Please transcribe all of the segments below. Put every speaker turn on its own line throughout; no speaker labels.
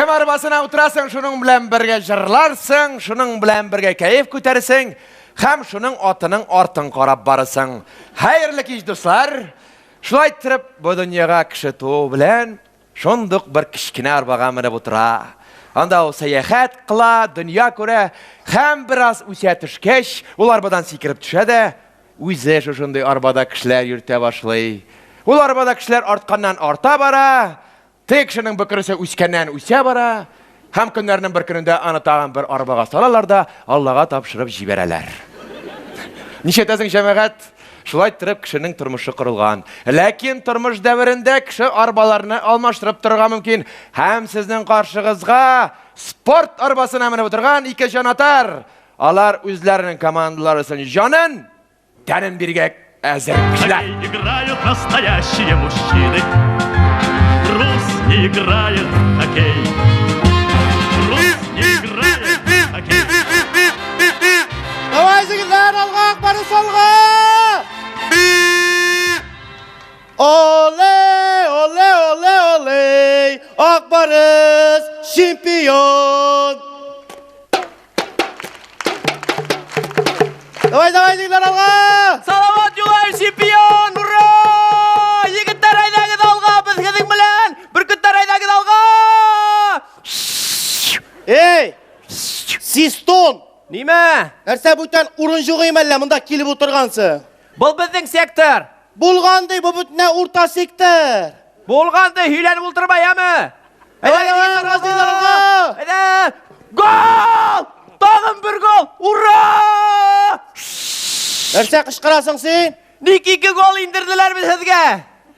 Кем арбасына утырасың, шуның белән бергә җырларсың, шуның белән бергә кәеф күтәрсең һәм шуның атының артын карап барасың. Хәерле кич, дуслар! Шулай иттереп, бу дөньяга кеше туу белән шундук бер кечкенә арбага менеп утыра. Анда ул сәяхәт кыла, дөнья күрә һәм бераз үсә төшкәч, ул арбадан сикереп төшә дә, үзе шушындый арбада кешеләр йөртә башлый. Ул арбада кешеләр артканнан арта бара, Теге кешенең бөкресе үскәннән үсә бара, һәм көннәрнең бер көнендә аны тагын бер арбага салалар да Аллага тапшырып җибәрәләр. Ничәтәсең, җәмәгать? Шулай иттереп кешенең тормышы корылган. Ләкин тормыш дәверендә кеше арбаларны алмаштырып торырга мөмкин. Һәм сезнең каршыгызга спорт арбасына менеп утырган ике җанатар. Алар үзләренең командалары өчен җанын Тәнен биргә әзер кешеләр.
Играют настоящие мужчины. Трус не играет в хоккей. Трус не играет в хоккей.
Давай, егетләр, алга, Акбарыс, алга! Олей, олей, олей, олей, Акбарыс чемпион! Давай, давай, егетләр, алга!
Салават Юлаев чемпион! Ура! Егетләр, әйдәгез алга, без һезнең белән! Бөркетләр, әйдәгез алга!
Эй! Систон!
Нимә?
Нәрсә бүтән урын юк име әллә монда килеп утыргансың?
Был безнең сектор!
Булган ди, бу бөтенләй урта сектор.
Булган ди, һөйләнеп утырма, яме?
Давай, давай, Разил, алга!
Әйдә! Гол! Тагын бер гол! Ура!
Нәрсә кычкырасың син?
Ник ике гол индерделәр бит сезгә?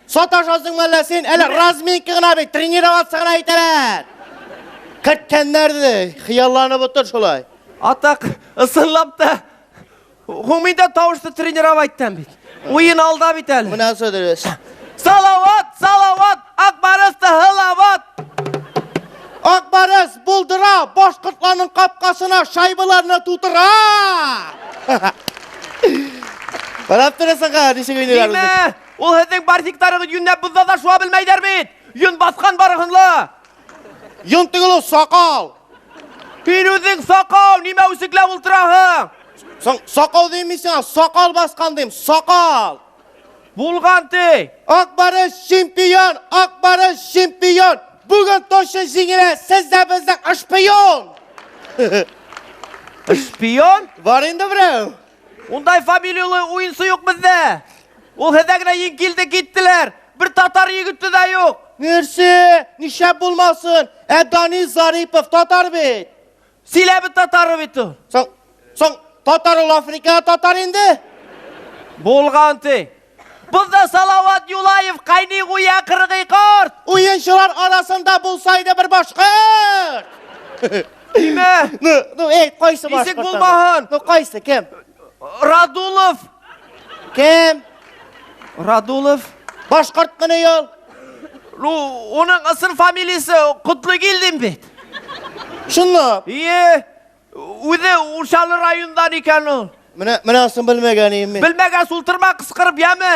Саташасың әллә син? Әле разминка гына бит, тренироваться гына итәләр. Керткәннәр ди, хыялланып утыр шулай.
Атак, ысынлап та Гомумән тавышны тренировать итәм бит. Уен алда бит әле.
Менә дөрес.
Салават, Салават, Акбарыс та Һылават.
Акбарыс булдыра, башкортларның капкасына шайбаларны тутыра. Карап торасың га, ничек уйныйлар
Нимә? Ул һезнең барсиктарыгыз юньләп бозда да шуа белмәйдәр бит. Йон баскан барыгын ла.
Йон түгел ул, сакал.
Һин үзең сакал, нимә үсекләп утыраһың?
Соң сакал дим мин сиңа, сакал баскан дим, сакал.
Булган ти.
Акбарыс чемпион, Акбарыс чемпион. Бүген точно җиңелә, сез дә безнең шпион.
Шпион?
Бар инде берәү.
Ундай фамилияле уенчы юк бездә. Ул һездә генә иң килде киттеләр. Бер татар егете дә юк.
Нәрсә? Нишләп булмасын? Ә Данис Зарипов татар бит.
Силәбе татары бит ул.
Соң, соң татар ул Африка татар инде.
Булган ти. Бузда Салават Юлаев кайный гуя кыргый корт.
Уенчылар арасында булса иде бер башкорт.
Нимә?
Ну, ну, эй, кайсы башкорт?
Ничек булмаһын?
Ну, кайсы, кем?
Радулов.
Кем?
Радулов.
Башкорт кына ел.
Ну, уның ысын фамилиясе Котлыгилдин бит.
Чынлап?
Ие. Үзе Уршалы районыннан икән ул.
Менә, менә асын белмәгән идем мин.
Белмәгән султырма кычкырып, яме?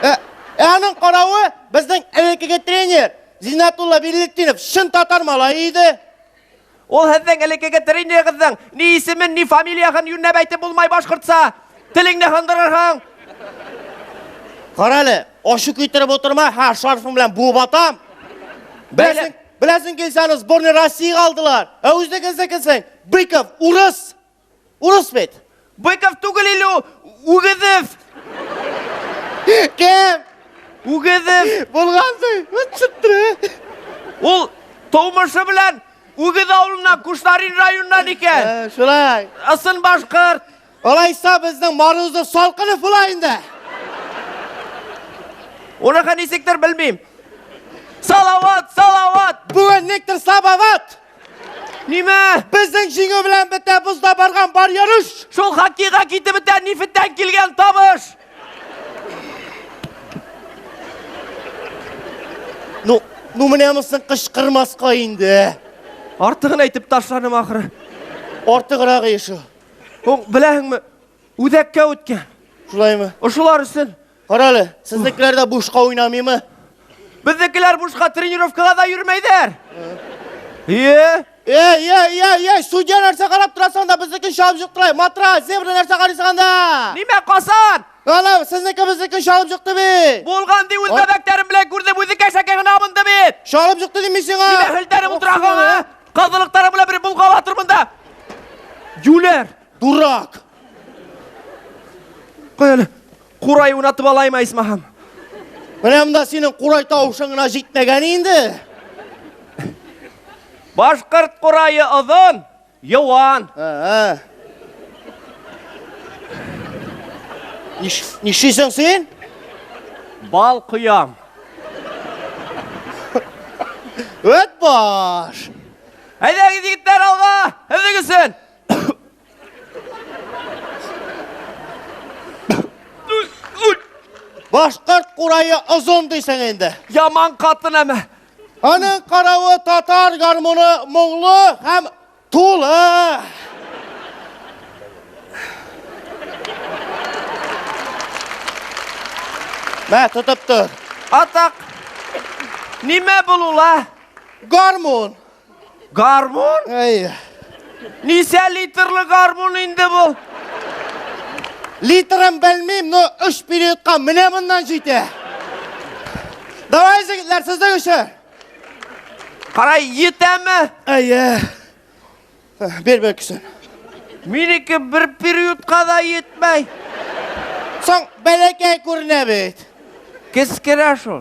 Ә, ә аның каравы безнең элеккеге тренер Зиннәтулла Биллетдинов чын татар малае иде.
Ул һезнең элеккеге тренерыгызның ни исемен, ни фамилияһын юньләп әйтеп булмай башкортса. Телеңне һындырырһың.
Кара әле, ачу китереп утырма, һә, шарфым белән буып атам. Беләсең, беләсең килсә, аны сборный Россиягә алдылар. Ә үзенекенсекенсең, Быков, урыс. Урыс бит.
Быков түгел или ул, Үгезев.
Кем?
Үгезев.
Булгансың. Чыттыры.
Ул тумышы белән Үгез авылыннан, Кушнарин районыннан икән.
Ә, шулай.
Ысын башкорт.
Алайса безнең Морозов Салкынов була инде.
Уныхы ничектер белмим. Салават, Салават!
Бүген никтер Сабават!
Нимә?
Безнең җиңү белән бетә бозда барган бар ярыш!
Шул хоккейга китеп бетә нефтьтән килгән табыш!
Ну, ну менә монысын кычкырмаска инде.
Артыгын әйтеп ташладым ахыры.
Артыграк ишү.
Ул, беләһеңме, үзәккә үткән.
Шулаймы?
Ошолар өчен.
Кара әле, сезнекеләр дә бушка уйнамыймы?
Безнекеләр бушка тренировкага да йөрмәйдәр. Ие.
Эй, эй, эй, эй, судья нәрсә карап торасың да, безнекен чалып җыктылай. Матра, зебра нәрсә карыйсың анда?
Нимә касан?
Ана, сезнеке безнекен чалып җыкты бит.
Булган ди үз бәбәкләрем белән күрдем, үзе кәшәкә генә абынды бит.
Чалып җыкты дим мин сиңа.
Нимә һелтәреп утырасың, а? Казылыктары белән бер булгап атыр монда. Юләр.
Дурак.
Кая әле? Курай уйнатып алаймы, исмахам?
Менә монда синең курай тавышың гына җитмәгән инде.
Башкорт курае озын, юан.
Ә, Нишлисең син?
Бал коям.
Өт баш.
Әйдәгез, егетләр, алга! Һезнең өчен!
Башкорт курае озын дисең инде.
Яман катын әмә.
Аның каравы татар гармуны моңлы һәм тулы. Мә, тотып тор.
Атак. Нимә булула?
Гармун.
Гармун?
Әй.
Ничә литрлы гармун инде бу?
Литрын белмим, но өч периодка менә моннан җитә. Давай, егетләр, сезнең өчен.
Кара, җитәме?
Әйе. Бир бер кесен.
Минеке бер периодка да җитмәй.
Соң бәләкәй күренә бит.
Кескерә шул.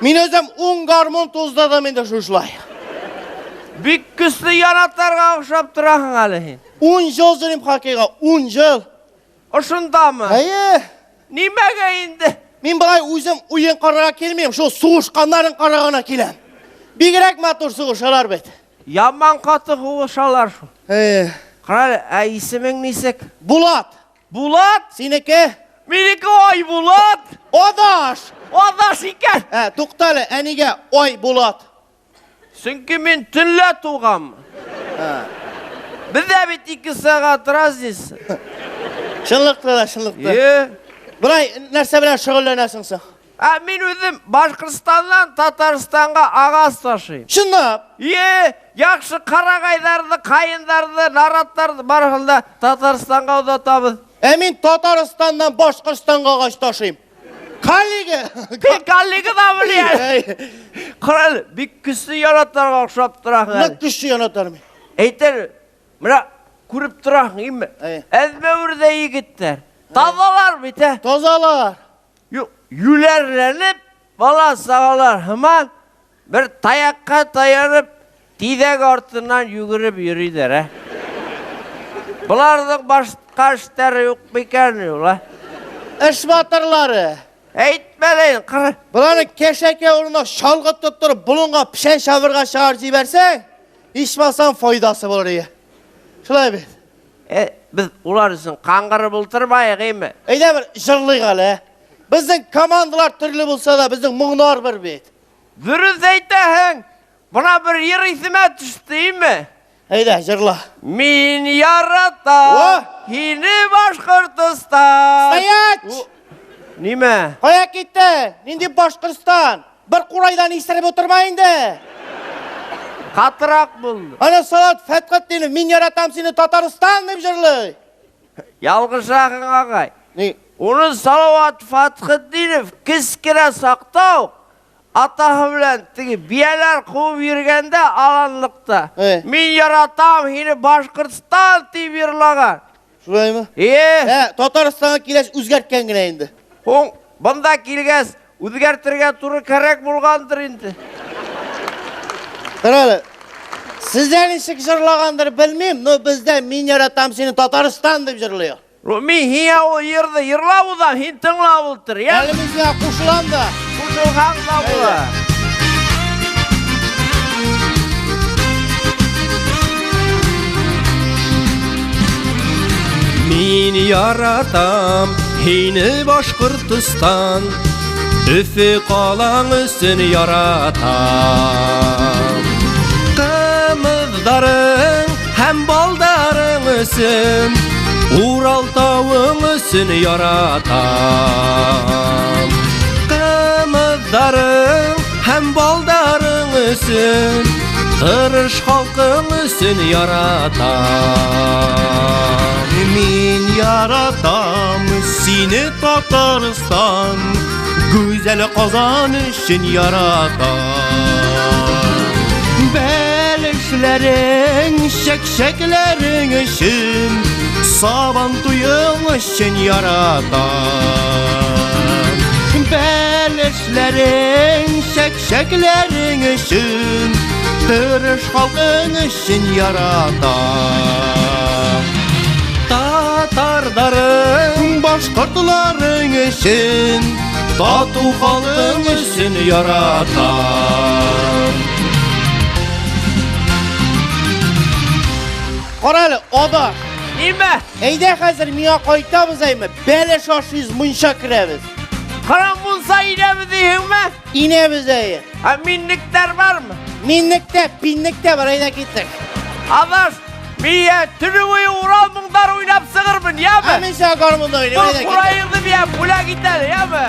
Мин үзем ун гармун туздырдым инде шушылай.
Бик көчле янатарга охшап торасың әле син.
Ун ел йөрим хоккейга, ун ел.
Ошындамы?
Әйе.
Нимәгә инде?
Мин болай үзем уен карарга килмим, шул сугышканнарын карарга гына киләм. Бигрәк матур сугышалар бит.
Яман каты сугышалар шул.
Әйе.
Кара әле, ә исемең ничек?
Булат.
Булат?
Синеке?
Минеке Айбулат.
Адаш!
Адаш икән.
Ә, тукта әле, ә нигә Айбулат?
Чөнки мин төнлә тугам. Бездә бит 2 сәгать разница.
Чынлыкта да, чынлыкта.
Е.
Болай нәрсә белән шөгыльләнәсең соң?
Ә мин үзем Башкортстаннан Татарстанга агас ташыйм.
Чынлап?
Е, яхшы карагайларны, каеннарны, наратларны барысын да Татарстанга озатабыз.
Ә мин Татарстаннан Башкортстанга агач ташыйм. Коллега!
Мин коллега да беләм. Кара, бик көчле яратарга охшап торасың.
Нык көчле яратар мин.
Әйтер, менә күреп торасың, име? Әзмәвердә егетләр. Тазалар бит, ә?
Тазалар.
Юк, юләрләнеп, бала сагалар һыман бер таякка таянып, тизәк артыннан йөгереп йөриләр, ә? Боларның башка эшләре юк микән юл, ә?
Эш батырлары.
Әйтмә дә инде, кара.
Боларны кәшәкә урынына чалгы тоттырып, болынга печән чабырга чыгарып җибәрсәң, ичмасам файдасы булыр иде. Шулай бит.
Э, без улар өчен каңгырып утырмаек, әйме?
Әйдә бер җырлыйк әле. Безнең командалар төрле булса да, безнең моңнар бер бит.
Дөрес әйтәһең. Бына бер йыр исемә төште, әйме?
Әйдә, җырла.
Мин яратам һине Башкортостан.
Стоять!
Нимә?
Кая китте? Нинди Башкортстан? Бер курайдан исереп утырма инде.
Катырак булды.
Ана Салат Фәтхетдинов, мин яратам сине Татарстан дип җырлый.
Ялгышасың, агай.
Ни?
Уны Салават Фәтхетдинов кечкенә чакта ук атаһы белән теге бияләр куып йөргәндә аланлыкта
Э.
Мин яратам һине Башкортстан дип йырлаган.
Шулаймы?
Е.
Ә, Татарстанга килгәч үзгәрткән генә инде.
Һуң, бында килгәч үзгәртергә туры кәрәк булгандыр инде.
Кара әле. Сездә ничек җырлагандыр белмим, но бездә мин яратам сине Татарстан дип җырлый.
Мин һиңа ул йырны йырлап узам, һин тыңлап утыр, я?
Әле мин сиңа кушылам да.
Кушылсаң да була.
Мин яратам һине Башкортостан, Өфе калаң өчен яратам. Кымыздарың һәм балдарың өчен, Урал тавың өчен яратам. Кымыздарың һәм балдарың өчен, Тырыш халкың өчен яратам.
Мин яратам сине, Татарстан, Гүзәл Казан өчен яратам. Бәлешләрең, чәкчәкләрең өчен, Сабан туең өчен яратам. Бәлешләрең, чәкчәкләрең өчен, Тырыш халкың өчен яратам.
Татарларың,
башкортларың өчен,
тату халкың өчен яратам.
Кара әле, Ада,
Ниме?
әйдә хәзер миңа кайтабыз әйме, бәлеш ашыйбыз, мунча керәбез.
Кара мунса инәбез дисеңме?
Инәбез әйе.
Ә миннектәр бармы?
Миннектә, пиннектә бар, әйдә киттек.
Адаш, мин төне буе Урал моңнары уйнап сыгырмын, яме?
Ә мин сиңа гармунда уйныйм,
Бу
әйдә киттек.
кураеңны миңа бүләк ит әле, яме?